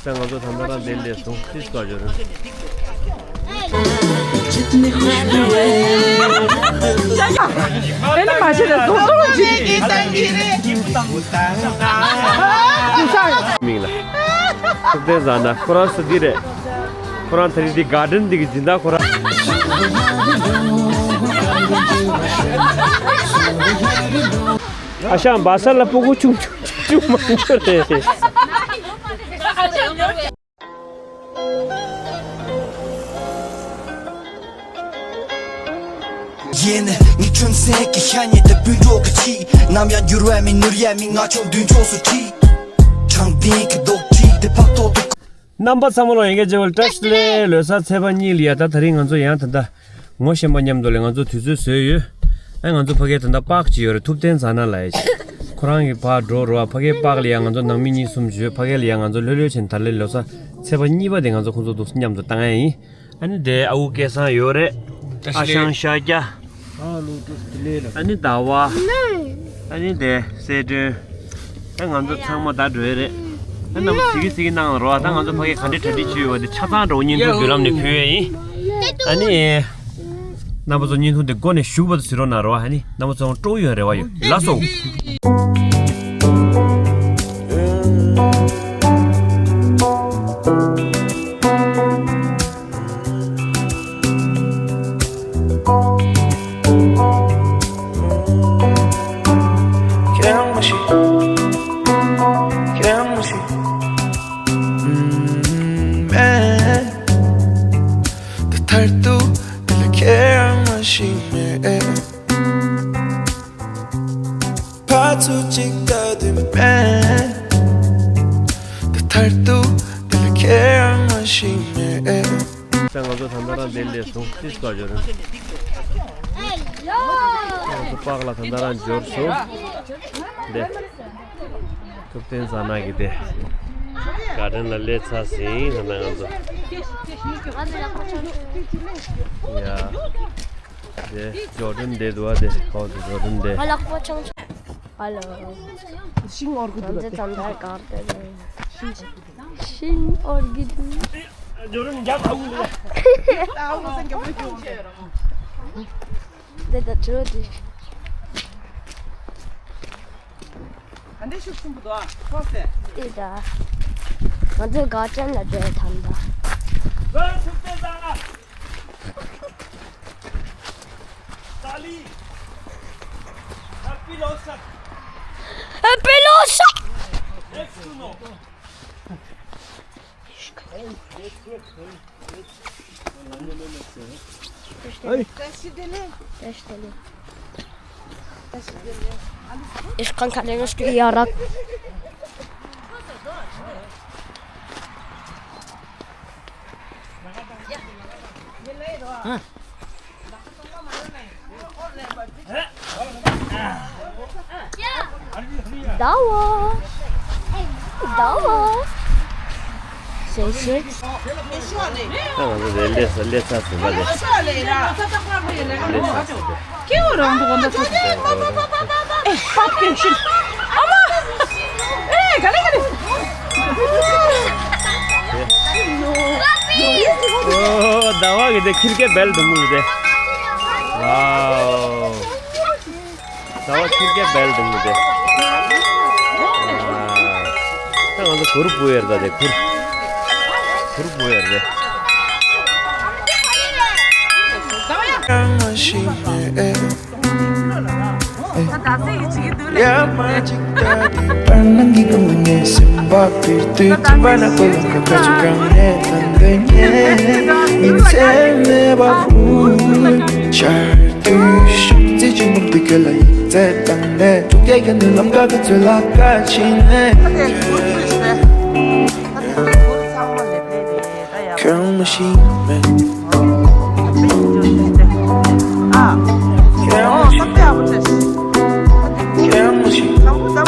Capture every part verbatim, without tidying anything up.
ད་ང་ཚོ་ད་ལྟ་རང་དེ་ལས་སོང་ཏིས་ཀ་འབྱོར། མིང་ལ་ཐུབ་བསྟན་བཟང་ན་ཁོ་རང་སུ་འདི་རེད། ཁོ་རང་ད་རིང་འདི་གར་ཌེན་འདི་གི་སྦྱིན་བདག་ཁོ་རང་། ཨ་ཞང་བ་ས་ལ་སྤུ་གུ་ཆུང་ཆུང་ཆུང་ཆུང་མང་པོ་རེད། ཡིན། ངའི་ཁྲིམས་སེང་གི་ཤ་ཉེ་དེ་སྤུན་གྲོགས་ཀྱི་ཆེད། ནམ་ཡང་འགྱུར་བ་མེད་ནོར་ཡ་མེད། ང་ཆུང་མདུན་ཕྱོགས་སུ་ཁྲིད། དྲང་བདེན་གྱི་རྡོག་ཁྲིད་དེ་ཕབ་ཐོག་ཏུ། རྣམ་པ་ཚང་མ་ལ་ཡང་བསྐྱར་བཀྲ་ཤིས་བདེ་ལེགས། ལོ་གསར་ཚེས་པ་གཉིས་ལ་ཡ་ད་ད་རིང་ང་ཚོ་ཡང་ད་ལྟ་ངོ་ཤེས་པ་མཉམ་དུ་ལ་ང་ཚོ་དུས་ཚོད་བཟོས་ཡོད། ཨ་ང་ཚོ་ཕ་གིར་ད་ལྟ་པཱརྐ་ཅིག་ཡོད་རེད། ཐུབ་བསྟན་ཟ་ན་ལ་ཡ་ཅིག་ཁོ་རང་གི་ཕར་འགྲོ་རོགས། ཕ་གིའི་པཱརྐ་ལ་ཡ་ང་ཚོ་ནང་མི་གཉིས་གསུམ་བྱོས། ཕ་གི་ལ་ཡ་ང་ཚོ་ལྷོད་ལྷོད་བྱས་ནས་ད་ལོ་གསར་ཚེས་པ་གཉིས་པ་དེ་ང་ཚོ་ཁོང་ཚོ་འདུག་མཉམ་དུ་བཏང་ཡ་ཡིན། ཨ་ནི་དེ་ཨ་ཁུ་སྐལ་བཟང་ཡོད་རེད། ཨ་ཞང་ཤཱཀྱ། ཨ་ནི་ཟླ་བ། ཨ་ནི་དེ་གསལ་སྒྲོན། ཨ་ང་ཚོ་ཚང་མ་ད་འགྲོ་ཡ་རེད། ཨ་རྣམ་པ་གཟིགས་གཟིགས་གནང་རོགས། ད་ང་ཚོ་ཕ་གི་ག་འདྲ་གྲ་སྒྲིག་བྱས་ཡོད་པ་དེ་ཆ་ཚང་འགྲོ་བ་བརྙན་ཐུང་བརྒྱུད་ལམ་ནས་ཕུལ་ཡ་ཡིན། ཨ་ནི། རྣམ་པ་ཚོ་བརྙན་ཐུང་དེ་མགོ་ནས་གཞུག་བར་དུ་གཟིགས་རོགས་གནང་རོགས། ཨ་ནི་རྣམ་པ་ཚོ་སྤྲོ་པོ་ཡོང་རེ་བ་ཡོད། ལགས་སོ། ཁྱེད་རང་མ་ཤི། ཁྱེད་རང་མ་ཤི། ཨུམ། མེད། ད་མཐར་ཐུག་འདི་ལ་ཁྱེད་རང་མ་ཤི་མེད། ཕར་ཚུར་གཅིག་ལྟ་དུས་མེད། ད་མཐར་ཐུག་འདི་ལ་ཁྱེད་རང་མ་ཤི་མེད། ད་ང་ཚོ་ད་ལྟ་རང་དེ་ལས་སོང་ཏིས་ཀ་འབྱོར། ང་ཚོ་པཱརྐ་ལ་ད་ལྟ་རང་འབྱོར་སོང་། འདི་ཐུབ་བསྟན་ཟ་ན་གི་དེ་གར་ཌེན་ལ་སླེབས་ཚར་ཟིན། ད་ལྟ་ང་ཚོ་ཡ། དེ་ཇོར་ཌན་དེ་འདུག་པ། དེ་ཧོ་དེ་ཇོར་ཌན་དེ། ང་ལག་པ་ཆང་ཆང་། ཧ་ལོ། ཤིང་འོར་གི་འདུག་པ། ང་ཚོ་ད་ལྟ་གར་ཌེན་ལ། ཤིང་འོར་གི་འདུག། ཇོར་ཌན་རྒྱབ་ཨ་འུ་ལ། ཨ་འུ་ལ་རྒྱབ་ལ་རྒྱབ། འདི་ད་ཇོ་ཌི། ཨ་འདི་ཤུགས་ཆེན་པོ་འདུག་ཨ། ཐོག་སེ། ཨི་ད། ང་ཚོ་གར་ཌེན་ལ་འགྲོ་ཐམ་ད། ལོ་ཐུབ་བསྟན་ཟ་ན། ཏཱ་ལི། ཧེ་པི་ལོ་གསར། ཧེ་པི་ལོ་གསར། Let's go now. ཨིཤ་ཁང་ཁ་ལེ་ངས་ཀྱི་ཡ་རག། ཟླ་བ། ཟླ་བ། ཟེར་ཟེར། ད་ང་ཚོ་རེ་ལས་ས་ལས་ཚ་ཟིན་པ་རེད། ལས་ཚ་ཟིན་པ། ཁྱེད་རང་ཚོ་གོ་འདྲ་ཚོ། ཨེ་ཕ་སྐད་ཤིག་ཨ་མ། ཨེ་ག་ལེ་ག་ལེ། ཨོ་ཟླ་བ་གི་དེ་ཁིར་ཀེ་བེལ་འདུག་མུ་གི་དེ། ཝའོ། ཟླ་བ་ཁྱི་སྐད་བེལ་འདུག་མི་དེ། ད་ང་ཚོ་གུར་ཕུ་ཡར་ད་དེ་གུར། གུར་ཕུ་ཡར་དེ། དུས་ཤིག་ཚེ་གཅིག་མུག་ཏུ་ཁྱོད་ལ་ཡིད་ཚད་བཏང་ནས། ཐུགས་རྒྱལ་ཁྱོད་ནི་ལམ་ཁ་གི་ཚོད་ལ་ཁ་ཕྱིན་ནས། ཁྱོད་མ་ཤེས་མེད། ཁྱོད་མ་ཤེས། ཁྱོད་མ་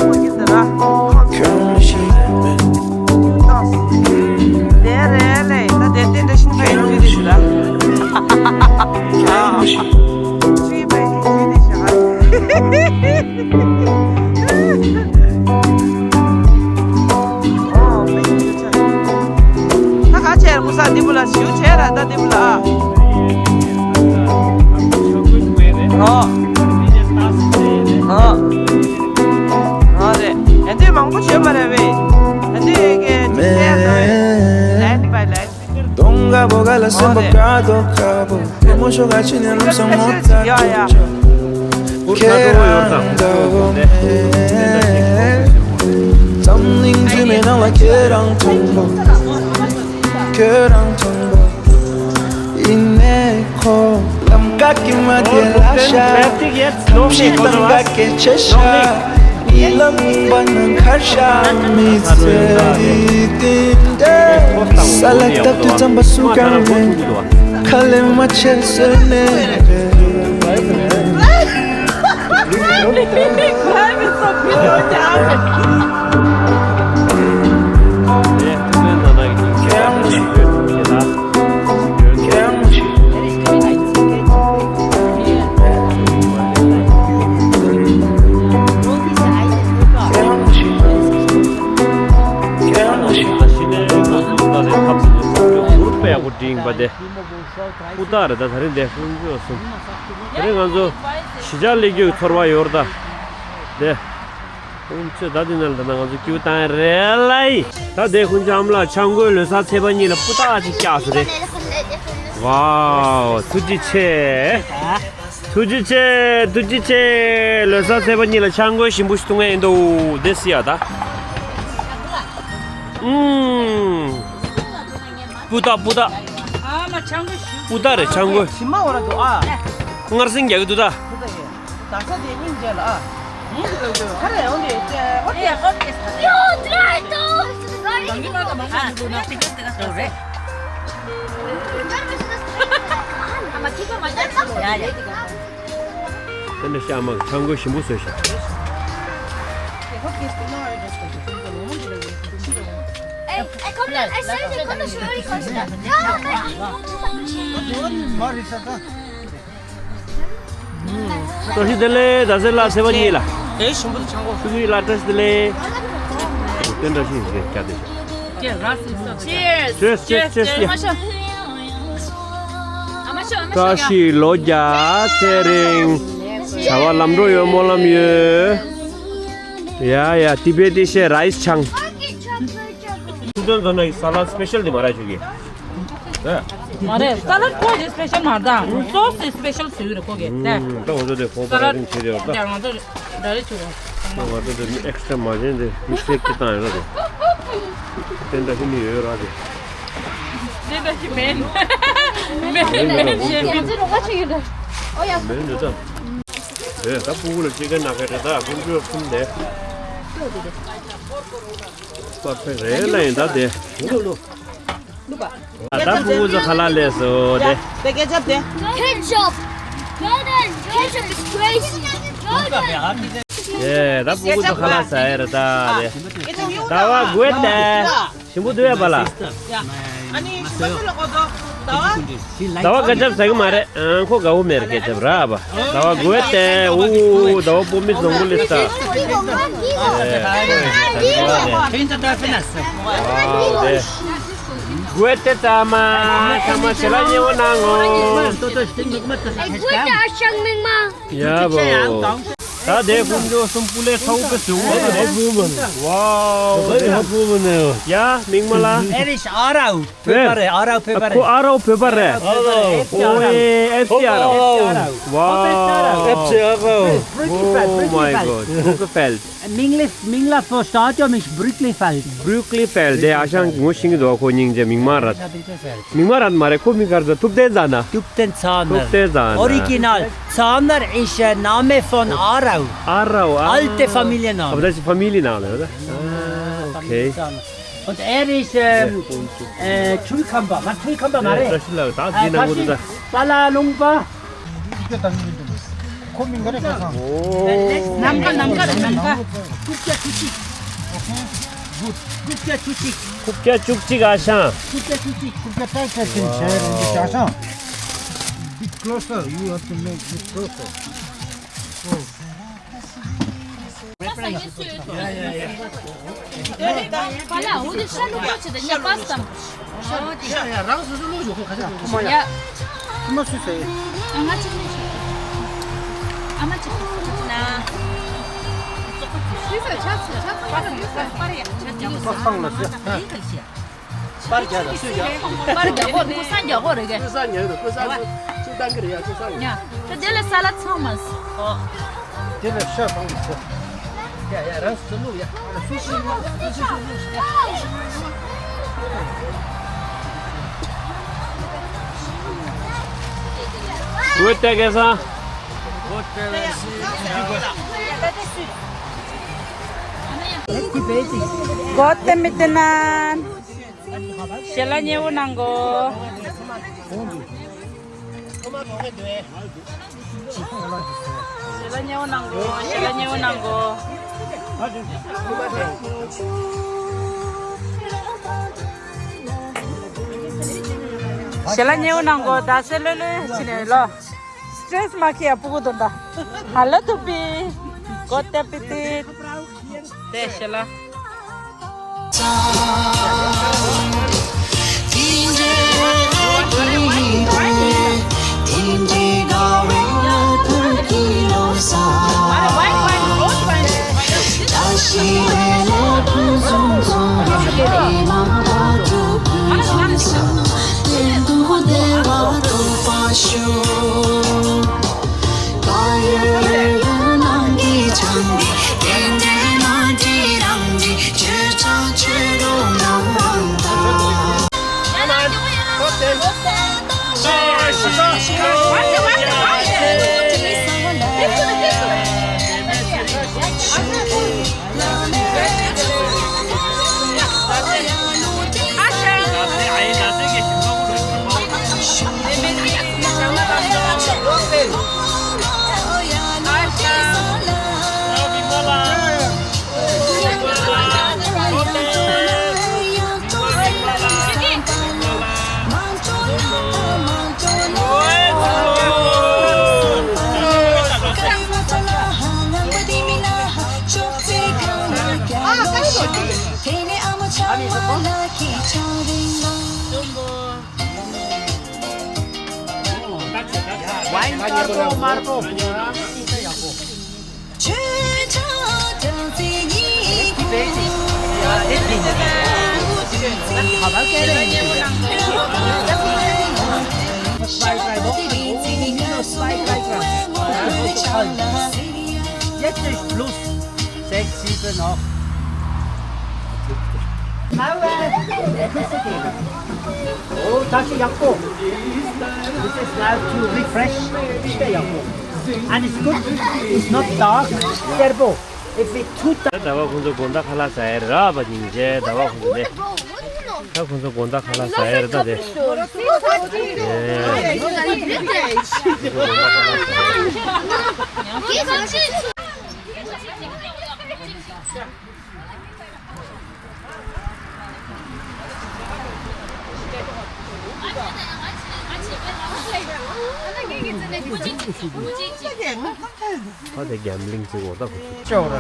ཤེས་མེད། ཁྱོད་མ་ཤེས་མེད། ས་འདི་བུ་ལ་ཞུ་བྱས་ར་ད་འདི་བུ་ལ་ཨ། ཨོ། ཨོ། ཨོ་རེད། ཨ་འདི་མང་པོ་བྱོས་མ་རེད་བས། ཨ་འདི་གི་ཅིག་བྱས་ན་ལན་བའི་ལན། Donga boga la semba kado kabo. Emo shoga chine ram sa ngotsa. Kerang da wo. Tamning jime na la kerang tumbo. Kerang tumbo. Ine ko lam ka ki ma de la sha. Tum shi tam ka ke che sha. Ilang ban khar sha mi tseri tin de. Sala tap tu tamba su kang me. Kale ma che se ne. སྤུ་དག་རེད་ད། ད་རིང་འདས་ཁོང་ཚོ་གསུམ། ད་རིང་ང་ཚོ་གཞིས་ཆགས་སླེབས་རྒྱུའི་ཚོར་བ་ཡོད་རེད་ད། དེ་ཁོང་ཚོས་ད་དེ་ནང་ལ་ད་ང་ཚོ་ཀིའུ་བཏང་ཡ་རེད་ལ་ཡིན། ད་དེ་ཁོང་ཚོ་ཨ་མ་ལགས་ཆང་མགོའི་ལོ་གསར་ཚེས་པ་གཉིས་ལ་སྤུ་དག་ཅིག་བཀྱགས་སོང་རེད། ཝའོ། ཐུགས་རྗེ་ཆེ། ཐུགས་རྗེ་ཆེ། ཐུགས་རྗེ་ཆེ། ལོ་གསར་ཚེས་པ་གཉིས་ལ་ཆང་མགོ་ཞིམ་པོ་ཞིག་འཐུང་ཡ་ཡིན་འདུག་དེ་སི་ཡ་ད། ཨུམ། སྤུ་དག་སྤུ་དག་ཨ་མ་ཆང་མགོ་ཞིམ། སྤུ་དག་རེད་ཆང་མགོ། ཞིམ་མ་འོ་ར་འདུག་ཨ། མངར་ཟིང་རྒྱག་གི་འདུག་ད། སྤུ་དག་ཡོད། ད་ས་དེ་སྙིང་རྗེ་ལ་ཨ། ཁ་རེ་འོང་དེ་ཨོ་དེ་ཨོ་དེ་ས་རེ། ཡོ་དྲ་ཏོ། རང་གི་མ་ག་མ་ཤ་འདུག་ན་ཏི་ཀ་ཏི་ཀ་ཏོ་རེ། ཨ་མ་ཐིག་པ་མ་ཤ་ཡ་ཡ། དེ་འདྲ་ཤ་མ་ཆང་མགོ་ཞིམ་པོ་བཟོས་ཤག་བཀྲ་ཤིས་བདེ་ལེགས། ཟླ་ཚེ་ལགས་ཚེས་པ་གཉིས་ལ། ཨེ་ཞིམ་པོ་ཆང་མགོ། ཆུ་ཚོད་ལ་བཀྲ་ཤིས་བདེ་ལེགས། དེ་འདྲ་ཞིག་རེད་བྱ་དེ། Cheers. Cheers, cheers, cheers. བཀྲ་ཤིས་ལོ་བརྒྱ་ཚེ་རིང་། བྱ་བ་ལམ་འགྲོ་ཡོད་སྨོན་ལམ་ཡོད། ཡ་ཡ། ཏི་བེ་ཏི་ཤེ་རའི་སི་ཆང་། ཁུ་ཚོན་ཚོ་ནའི་ས་ལད་སི་པེ་ཤལ་དེ་མ་རག་ཆུ་གི། མ་རེད། ས་ལད་ཁོ་གི་སི་པེ་ཤལ་མ་རེད་ད། སོ་སི་སི་པེ་ཤལ་ཟེར་གི་རེད་ཁོ་གི་དེ། ད་ང་ཚོ་དེ་ཁོ་པ་ར་རིང་བྱེད་རེད་བ་ད། ང་ཚོ་འདྲ་རེད་ཆུ་གི། ང་ཚོ་དེ་ཨེག་སི་ཊ་ར་མ་བྱན་དེ་མི་སེ་ཀི་བཏང་ཡོད་ར་དེ། དེ་འདྲ་ཞིག་མི་ཡོད་ར་དེ། དེ་འདྲ་ཞིག་མེད། མེད་མེད་ཞེས་མེད། ང་ཚོ་རོགས་པ་བྱེད་ཀྱི་འདུག་ཨོ་ཡ། མེད་འདུག་ད། དེ་ད་ཕྲུ་གུ་ལ་སྐྱེ་རྒན་ན་ཁ་རེད་ད་ཁོང་ཚོས་ཁུམ་དེ། པར་ཕེ་རེད་ལ་ཡིན་ད་དེ། ད་ཕྲུ་གུ་ཚོ་ཁ་ལག་ལས་སོ་དེ། དེ་ཀེ་ཅབ་དེ། Ketchup. Jordan, ketchup is crazy. Jordan. ཡེ་ད་ཕྲུ་གུ་ཚོ་ཁ་ལག་ཟ་ཡ་རེད་ད་དེ། ཟླ་བ་དགོས་ཏེ། ཞིམ་པོ་འདུག་ཡ་པ་ལ། ཡ། ཨ་ནི་ཞུ་བ་ཚོ་ལ་གོ་ཚོ། ཟླ་བ། ཟླ་བ་ཀེ་ཅབ་ཟ་གི་མ་རེད། ཨང་ཁོ་དགའ་བོ་མེད་རེད་ཀེ་ཅབ་ར་བ། ཟླ་བ་དགོས་ཏེ། ཨུ་ཟླ་བ་པོ་མི་བཟང་པོ་ལེ་ས། དགོས་ཏེ་ཚ་མ་ཚ་མ་ཞེ་ལ་ཉེ་བོ་ན་ངོ་། དགོས་ཏེ་ཨ་ཞང་མིག་མ། ཡ་བོ། ད་དེ་ཀུན་སྤྱོད་གསུམ་པུ་ལེ་ཚའུ་པེ་སུ། Very hot woman. Wow. Very hot woman. ཡ་མིག་མ་ལ། Irish Arau. Where? Pepper, Arau pepper. ཁོ་ཨ་རའོ་བོད་པ་རེད། ཨོ་ཨེ་ཨེ་ཨེ་ཨེ་ཨ་རའོ། ཨོ་ཨེ་ཨེ་ཨ་རའོ། ཝའོ། ཨེ་ཨེ་ཨ་རའོ། Oh my God. Brücklifeld. Mingli-, Mingla vor Stadion ist Brücklifeld. Brücklifeld. དེ་ཨ་ཞང་ངོ་ཤེས་ཀྱི་འདུག་ཁོ་སྙིང་རྗེ། མིག་དམར་ར། མིག་དམར་ར་མ་རེད། ཁོ་མིག་དཀར་ཚ། ཐུབ་བསྟན་ཚ་ན། ཐུབ་བསྟན་ཚ་ན། ཐུབ་བསྟན་ཚ་ན། Original. Zahner ist, äh, Name von Arau. ཨ་རའོ། ཨ། Alte Familienname. Aber das ist Familienname, oder? Ah, okay. Und er ist, ähm, äh, Chulkamba. Man Chulkamba, Mare. Äh, das ist laut. Das ist genau das. Pala Lungpa. ཁོ་མིང་ག་རེ་ཁ་སང་། ནམ་མཁའ་ནམ་མཁའ་རེད་ནམ་མཁའ། ཀུག་ཀྱ་ཆུ་གཅིག་ཀུག་ཀྱ་ཆུ་གཅིག་ཀུག་ཀྱ་ཆུ་གཅིག་ཨ་ཞང་། ཀུག་ཀྱ་ཆུ་གཅིག་ཀུག་ཀྱ་ཀྲག་ཀྲག་ཅན་བྱས་རེད་འདི་ཨ་ཞང་། Bit closer, you have to make bit closer. ཡ་ཡ་ཡ། པ་ལ་འོ་དེ་ཤ་ལུག་པོ་ཆེ་དང་ཉ་པ་སམ། ཡ་ཡ་རང་སོ་སོ་ལུག་ཞོག་ཁོ་ཁ་ཆ་ཁོ་མ་ཡ། ཡ། ཁོ་མ་སུ་ཟེར། ཨ་མ་ཅིག་ལུག་ཞོག་ཨ་མ་ཅིག་ལུག་ཞོག་ན། སི་ས་ཆ་ཆ་ཆ་ཆ་ཆ་ཆ་ཆ་ཆ་ཆ་ཆ་ཆ། པ་སང་ལ་སུ། པར་རྒྱག་དང་སུས་རྒྱག་པར་རྒྱག་གོ་ཀུ་སང་རྒྱག་གོ་རེ་གེ། ཀུ་སང་རྒྱག་དང་ཀུ་སང་སུ་སུ་བཏང་གི་རེད་ཡ་ཀུ་སང་ཡ། ད་དེ་ལ་ས་ལ་ཚང་མ་སོ། དེ་ལ་ཤ་ཚང་མ་སོ། ཡ་ཡ་རང་སུ་བླུག་ཡ། སུ་སུ་སུ་སུ་སུ་སུ། ཝེ་ཏེ་གེ་སང་། ཝེ་ཏེ་གེ་སང་། གོ་ཏེ་མི་ཏེ་ནན། ཞལ་ལག་མཉེས་པོ་གནང་གོ། ཞལ་ལག་མཉེས་པོ་གནང་གོ། ཞལ་ལག་མཉེས་པོ་གནང་གོ། ཞལ་ལག་མཉེས་པོ་གནང་གོ། ད་སེ་ལོ་ལོ་ཕྱིན་ནས་ལོ། སི་ཊེ་རེ་སི་མ་ཁྱེར་ཡ་སྤུ་གུ་དོན་དག་ཧ་ལ་ཐུབ་པི། གོ་ཏེ་པི་ཏི། དེ་ཤེ་ལ། Yes, yes, plus. Sechs, sieben, acht. Oh, das ist Jakob. This is now to refresh. This is Jakob. And it's good. It's not dark. Serbo. If it too dark. ཟླ་བ་ཁོང་ཚོ་དགོང་དག་ཁ་ལག་ཟ་ཡ་རག་པ་ཉིན་བྱས་ཟླ་བ་ཁོང་ཚོ་ནས། ད་ཁོང་ཚོ་དགོང་དག་ཁ་ལག་ཟ་ཡ་རེད་ད་དེ། ད་དེ་གེམ་ལིང་ཅིག་འོ་ད་ཁོ་ཚོ། ཅོག་ར།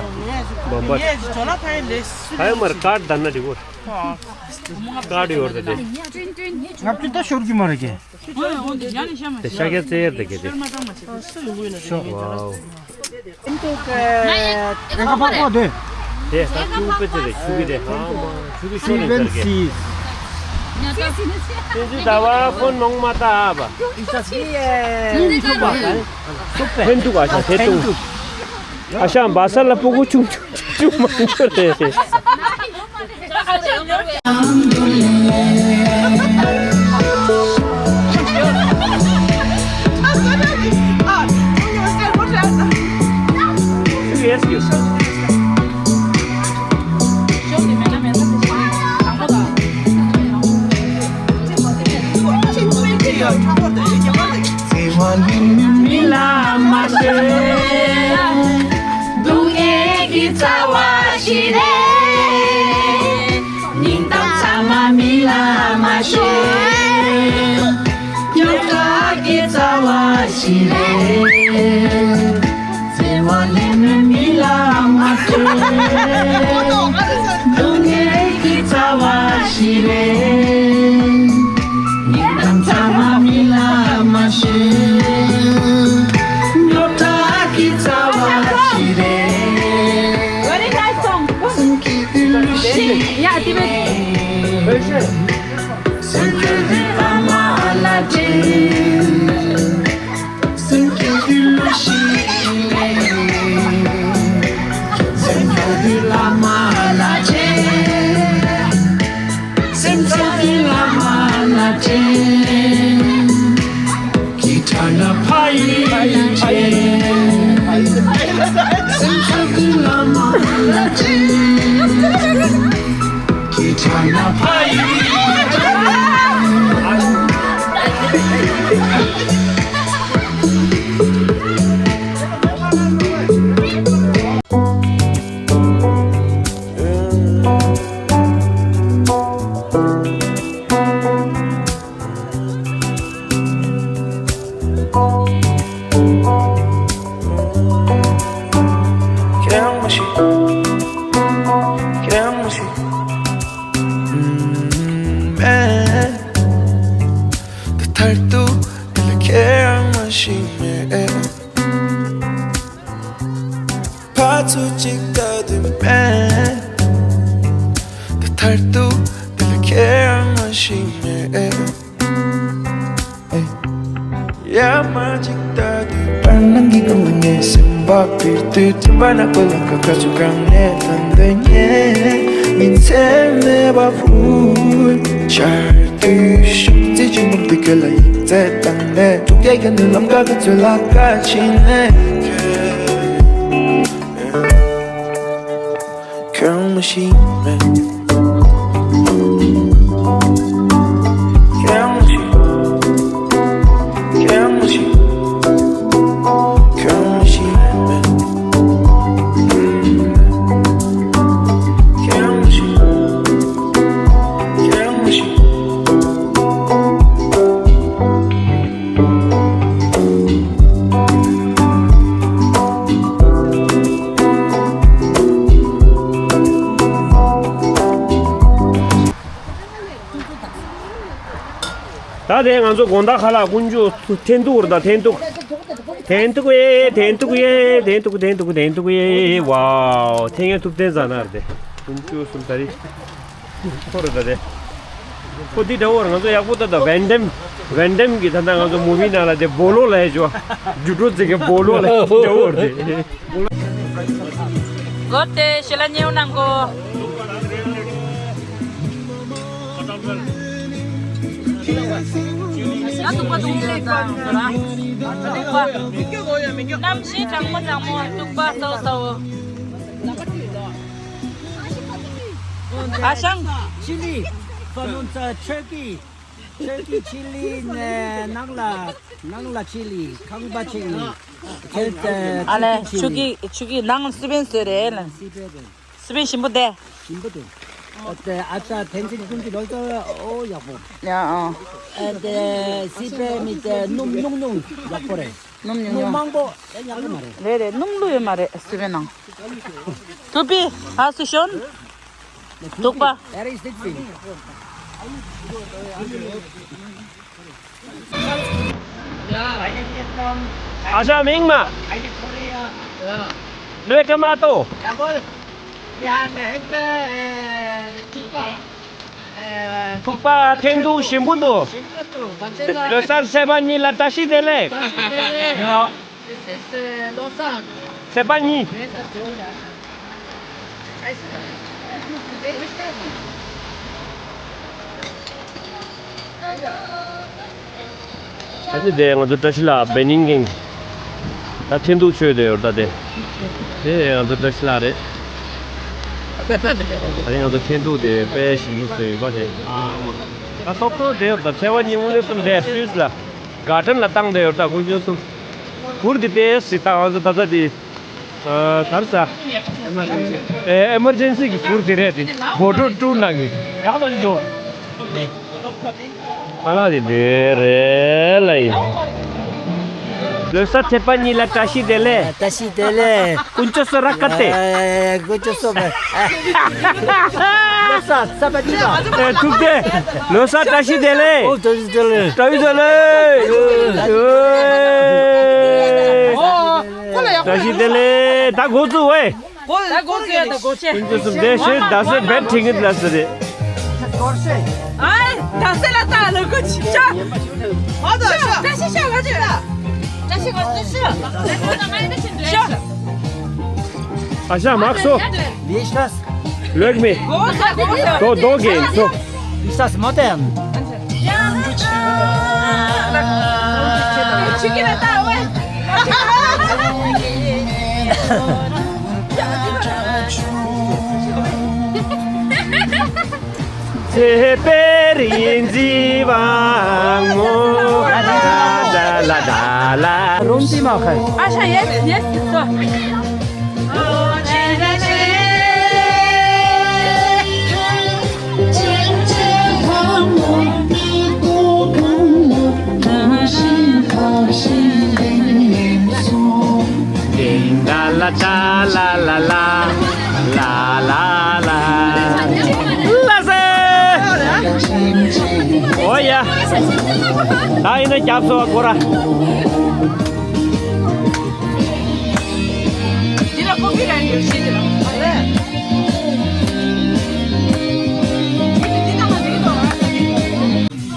མམ་པ། ངས་ཅོ་ལ་ཕན་ལེ་སུ། ཕ་ཡ་མར་ཀར་ད་ན་འགྲིག་གོ། ཀར་ཡོད་རེད་དེ། ང་བཅུ་ད་ཤོར་གྱི་མ་རེད་ཀྱེ། དེ་ཤ་རྒྱ་རྩེ་ཡར་དེ་གེ་དེ། ཤོ་ཝའོ། ཨེ་ཁ་པ་པོ་དེ། དེ་ད་ཆུ་པེ་ཙེ་རེད་ཆུ་གི་རེད་ཧ་མ་ཆུ་གི་ཤོ་རེད་ཟེར་གེ། སི་ཝེན་སི། དེ་ཚོ་ཟླ་བ་ཕོན་མོང་མ་ད་བ། ཨི་ས་སི་ཨེ། ཕན་འདུག་ཨ་ཤ་དེ་འདུག་ཨ་ཤ་བ་ས་ལ་སྤུ་གུ་ཆུང་ཆུང་ཆུང་མང་པོ་རེད། མི་ལ་མ་ཤོད། སྡུག་བསྔལ་གྱི་རྩ་བ་ཞིག་རེད། སྙིང་གཏམ་ཚང་མ་མི་ལ་མ་ཤོད། རྒྱབ་ཁ་གི་རྩ་བ་ཞིག་རེད། བརྩེ་བ་ལེན་མི་མི་ལ་མ་ཤོད། སེམས་ཁྱོད་ཀྱི་བླ་མ་ལ་དྲན། སེམས་ཁྱོད་ཀྱི་བླ་ཞིག་ལས། སེམས་ཁྱོད་ཀྱི་བླ་མ་ལ་དྲན། སེམས་ཁྱོད་ཀྱི་བླ་མ་ལ་དྲན། ཀི་ཁྲ་ན་ཕ་ཡི་ཕ་ཡི་ཅན། སེམས་ཁྱོད་ཀྱི་བླ་མ་ལ་ཅན། ཀི་ཁྲ་ན་ཕ་ཡི་ཕ་ཡི་ཅན། ཁྱེད་རང་མ་ཤི། ཁྱེད་རང་མ་ཤི། ཨུམ། ཨེ། ད་མཐར་ཐུག་འདི་ལ་ཁྱེད་རང་མ་ཤི་མེད། ཕར་ཚུར་གཅིག་ལྟ་དུས་མེད། ད་མཐར་ཐུག་འདི་ལ་ཁྱེད་རང་མ་ཤི་མེད། ཨེ། ཡ་མ་གཅིག་ལྟ་དུས་བར་སྣང་གི་སྒང་ལ་ངའི་སེམས་པ་འཕུར་དུས། མཐུན་པ་ནག་པོ་ལམ་ཁ་ཁ་ཚུར་གང་ནས་ཐོན་འདོད་ངས་ཉིན་མཚན་མེད་པར་འཕུར་འཆར་དུས། ཤུགས་རྩེ་ཆེན་པོ་འདི་ཁྱོད་ལ་ཡིག་ཚད་བཏང་ནས། ཐུག་རྒྱལ་གྱི་ནི་ལམ་ཁ་ཁ་ཚོད་ལ་ཁ་ཕྱིན་ནས། ཁྱོད་མ་ཤེས་མེད། ཁྱོད་མ་ཤེས། ཁྱོད་མ་ཤེས། ཁྱོད་མ་ཤེས་མེད། ཁྱོད་མ་ཤེས། ཁྱོད་མ་ཤེས། ད་དེ་ང་ཚོ་དགོང་དག་ཁ་ལག་དཀོན་མཆོག་འཐེན་ཐུག་རེད། ད་འཐེན་ཐུག་འཐེན་ཐུག་ཡེ། འཐེན་ཐུག་ཡེ། འཐེན་ཐུག་འཐེན་ཐུག་འཐེན་ཐུག་ཡེ། ཝའོ། འཐེན་ཡེ་ཐུབ་བསྟན་ཟ་ན་རེད། དཀོན་མཆོག་གསུམ་ད་རེད། ཁོ་རེ་ད་དེ། ཁོ་འདི་འདྲ་བོ་རེད། ང་ཚོ་ཡག་པོ་ད་ད་ཝན་དམ། ཝན་དམ་གྱི་ད་ལྟ་ང་ཚོ་མུ་བི་ནང་ལ་དེ་སྦོ་ལོ་ལ་ཡ་ཅོ། ཇུ་ཀྲོ་ཙི་གི་སྦོ་ལོ་ལ་ཡ་འདྲ་བོ་རེད། གོ་ཏེ་ཤེ་ལ་ཉེའུ་ནང་གོ། ང་ཐུག་པ་འཐུང་ཟེར་ཙང་ཟེར་ཨ། ཐུག་པ། གནམ་གཤིས་གྲང་མོ་གྲང་མོ། ཐུག་པ་སའོ་སའོ། ཨ་ཞང་། ཆི་ལི། ཧྥ་ནོན་ཙ་ཆོས་ཀི། ཆོས་ཀི་ཆི་ལི་ནས་ནང་ལ། ནང་ལ་ཆི་ལི། ཁང་པ་ཆི་ལི། ཁྱེད་ཨ་ལས། ཆུ་ཀི་ཆུ་ཀི་ནང་སི་པན་བཟོས་རེད་ལ། སི་པན་རེད། སི་པན་ཞིམ་པོ་དེ། ཞིམ་པོ་དེ། ཨ་ཏེ་ཨ་ཅག་ཐན་ཅིག་ཀུན་གྱི་ལོ་ཙཱ་ཨོ་ཡག་པོ། ཡ་ཨ། ཨ་ཏེ་སི་པན་མི་ཏེ་སྣུམ་ཉུང་ཉུང་ཡག་པོ་རེད། སྣུམ་ཉུང་སྣུམ་ཉུང་། མང་པོ་ཡག་པོ་མ་རེད། རེད་རེད། སྣུམ་བླུགས་ཡོད་མ་རེད་སི་པན་ནང་། ཐུག་པི་ཧ་སུ་ཤོན། ཐུག་པ། That is the thing. ཨ་ཞང་མིང་མ། ལོས་ཀ་མ་ཏོ། ཐུག་པ་འཐེན་ཐུག་ཞིམ་པོ་འདུག་ལོ་གསར་ཚེས་པ་གཉིས་ལ་བཀྲ་ཤིས་བདེ་ལེགས། ཚེས་པ་གཉིས། ད་ནི་དེ་ང་ཚོ་བཀྲ་ཤིས་ལགས་སྦེ་ནིང་གིང་། ད་འཐེན་ཐུག་མཆོད་དེ་ཡོད་ད་དེ། དེ་ང་ཚོ་བཀྲ་ཤིས་ལགས་རེད། ད་ནི་ང་ཚོ་འཐེན་ཐུག་དེ་དཔེ་ཞིམ་པོ་བཟོས་ཡོད་པ་དེ། ད་སོག་སོག་དེ་ཡོད་ད་ཚེས་པ་གཉིས་མོ་ནས་གསུམ་དེ་སུད་སི་ལ། གར་ཌེན་ལ་བཏང་དེ་ཡོད་ད་དཀོན་མཆོག་གསུམ། གུར་དེ་དཔེ་སྲིད་ད་ང་ཚོ་ད་ལྟ་དེ། ཨ། གར་ས། ཨེ་ཨེ་མར་ཇེན་སི་གི་གུར་དེ་རེད་དེ། བོ་ཊོ་ཊུ་ནང་གི། ཡག་ལ་འཇོ། ཨ་ལ་དེ་དེ་རེད་ལ་ཡིན། ལོ་གསར་ཚེས་པ་གཉིས་ལ་བཀྲ་ཤིས་བདེ་ལེགས། བཀྲ་ཤིས་བདེ་ལེགས། དཀོན་མཆོག་གསུམ་ར་ཀ་ཏེ། དཀོན་མཆོག་གསུམ། ལོ་གསར་ཚེས་པ་གཉིས་ལ། ཨེ་ཐུག་སྟེ། ལོ་གསར་བཀྲ་ཤིས་བདེ་ལེགས། ཨོ་བཀྲ་ཤིས་བདེ་ལེགས། བཀྲ་ཤིས་བདེ་ལེགས། ཨོ། བཀྲ་ཤིས་བདེ་ལེགས། ད་འགོ་བཙུགས་ཝེ། ད་འགོ་བཙུགས་ཡ་ད་འགོ་ཆེ། དཀོན་མཆོག་གསུམ་བདེ་ཞེས་ད་སེ་བེད་ཁྲིད་ངེས་ལ་སེ་རེད། ཨའི། ད་སེ་ལ་ད་ལ་གོ་ཅི་ཤ། ཨ་ད་ཤ། ད་ཤ་ཤ་ག་ཅི་ལ། ད་ཤ་ག་ཅི་ཤ། ད་ཤ་ག་ཅི་ཤ། ཨ་ཤ་མག་སོ། Wie ist das? Schau mir. Da, da gehen, so. Ist das modern? ཚེ་དཔལ་རིག་འཛིན་དབང་མོ། ལ་ལ་ལ་ལ། རུམ་ཏི་མ་ཁ། ཨ་ཤ་yes, yes, so. ལ་ལ་ལ་ལ། ལ་ལ་ལ། ལ་སེ། ཨོ་ཡ། ད་ཡིན་ན་རྒྱབ་སོ་བ་ཁོ་ར། འདི་ལ་ཀོ་པི་རའིཊ་ཡོད་ཤེས་ཀྱི་རེད།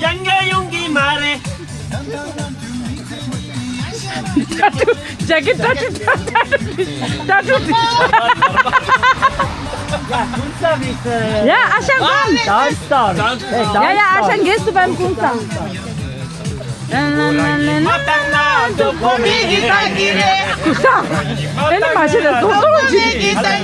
ཡང་ག་ཡོང་གི་མ་རེད། ཇ་ཀི་ཏ་ཏུ་ཏ་ཏུ་ཏ་ཏུ། ཡ་ཨ་ཤ་གོམ། Dance star. Hey, ཡ་ཡ་ཨ་ཤ་གོམ། གེ་སུ་བམ་ཀུང་ས། ཀུ་ས། ཨེ་ནི་མ་བྱེད་ད་ཟོག་ཟོག་ཅིག་ཀུ་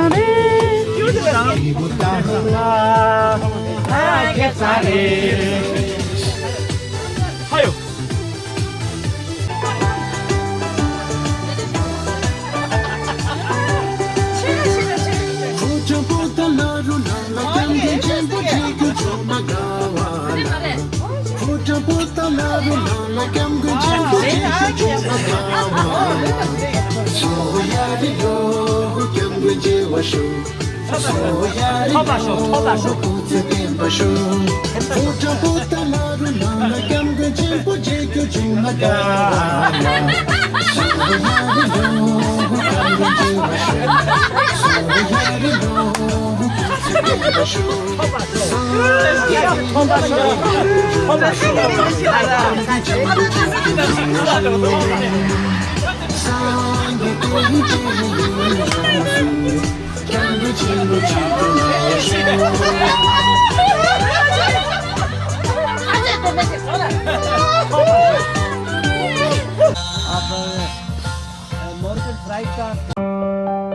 ས། ཐོབ་པ་ཤོག་ཐོབ་པ་ཤོག आप, अ, Mauritius freight का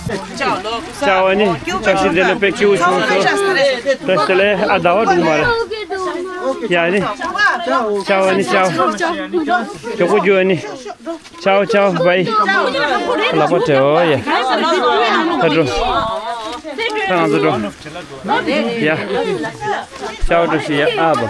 ཅག་བ་ནི་ཅག་ཤི་དེ་ལ་པེ་ཁྱིའུ་ཆུང་སོ། ད་ཤི་ལེ་ཨ་ཟླ་བ་འགྲུག་མ་རེད། ཡ་ནི་ཅག་བ་ནི་ཅག་ཇོ་ཀོ་ཇོ་ནི། ཅའོ་ཅའོ་བའི། ལག་པ་བྲེའོ་ཡ། ཧ་འགྲོ། ཁྱེད་རང་ཚོ་འགྲོ། ཡ། ཤའོ་ཀྲུའུ་ཞི་ཡ་ཨ་བ།